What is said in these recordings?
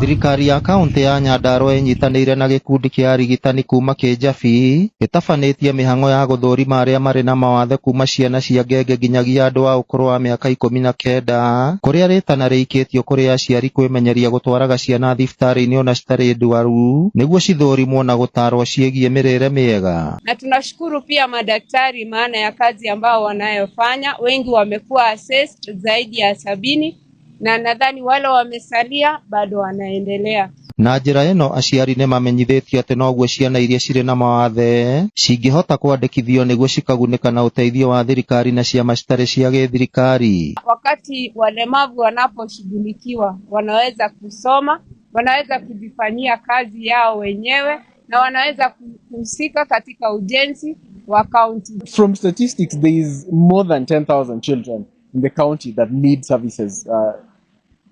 Thirikari ya kaunti ya Nyandarua ĩnyitanĩire na gĩkundi kĩa arigitani kuma Kĩjabi gĩtabanĩtie mĩhang'o ya gũthũrima arĩa marĩ na mawathe kuma ciana cia ngenge nginyagia andũ a ũkũrũ wa mĩaka 19, kũrĩa rĩtana rĩikĩtio kũrĩ aciari kwĩmenyeria gũtwaraga ciana thibitarĩ-inĩ ona citarĩ ndwaru nĩguo cithũrimwo na gũtarwo ciĩgiĩ mĩrĩre mĩega. Na tunashukuru pia madaktari maana ya kazi ambao wanayofanya, wengi wamekuwa assessed zaidi ya 70 na nadhani wale wamesalia bado wanaendelea. Na njĩra ĩno, aciari nĩ mamenyithĩtio atĩ noguo ciana iria cirĩ na mawathe cingĩhota kwandĩkithio nĩguo cikagunĩka na ũteithio wa thirikari na ciama citarĩ cia gĩthirikari. Wakati walemavu wanaposhughulikiwa, wanaweza kusoma, wanaweza kujifanyia kazi yao wenyewe na wanaweza kuhusika katika ujenzi wa kaunti. From statistics, there is more than 10,000 children in the county that need services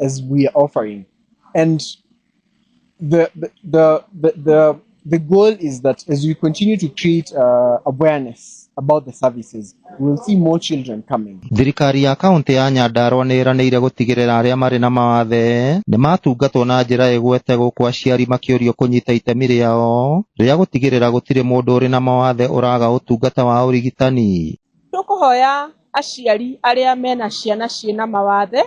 as we are offering. And the goal is that as we continue to create awareness about the services, we will see more children coming. Thirikari ya kaunti ya Nyandarua nĩ ĩranĩire gũtigĩrĩra arĩa marĩ na mawathe nĩ matungatwo na njĩra ĩgwete, gũkũ aciari makĩũrio kũnyita itemi rĩao rĩa gũtigĩrĩra gũtirĩ mũndũ ũrĩ na mawathe ũraga ũtungata wa ũrigitani. Tũkũhoya aciari arĩa mena ciana ciĩna mawathe,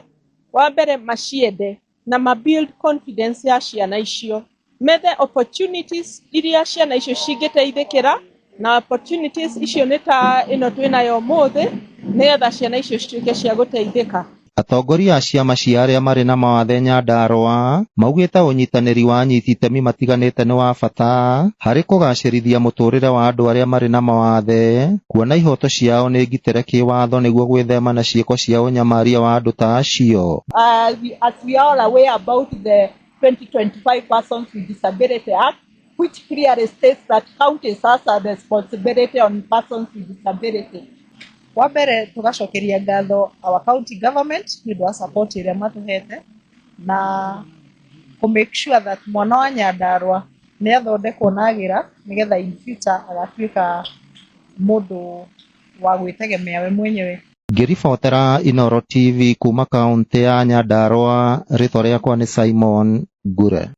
wa mbere maciende na ma build confidence ya ciana icio, methe opportunities iria ciana icio cingĩteithĩkĩra, na opportunities icio nĩ ta ĩno twĩnayo ũmũthĩ, nĩgetha ciana icio cituĩke cia gũteithĩka. Atongoria a ciama cia arĩa marĩ na mawathe Nyandarua maugĩte ũnyitanĩri wa anyiti itemi matiganĩte nĩ wa bata harĩ kũgacĩrithia mũtũrĩre wa andũ arĩa marĩ na mawathe, kuona ihoto ciao nĩ ngitĩre kĩwatho nĩguo gwĩthema na ciĩko cia ũnyamaria wa andũ ta acio. As we are all aware about the 2025 Persons with Disability Act, which clearly states that counties has a responsibility on persons with disability. Wa mbere, tugacokeria ngatho our county government nĩ ũndũ wa support ĩrĩa matũhete na kũ make sure that mwana wa Nyandarua nĩ athondekwo na agĩra nĩgetha in future agatuĩka mũndũ wa gwĩtegemea we mwenyewe. Ngĩribotera Inooro TV kuma kaunti ya Nyandarua, rĩtwa rĩakwa nĩ Simon Ngure.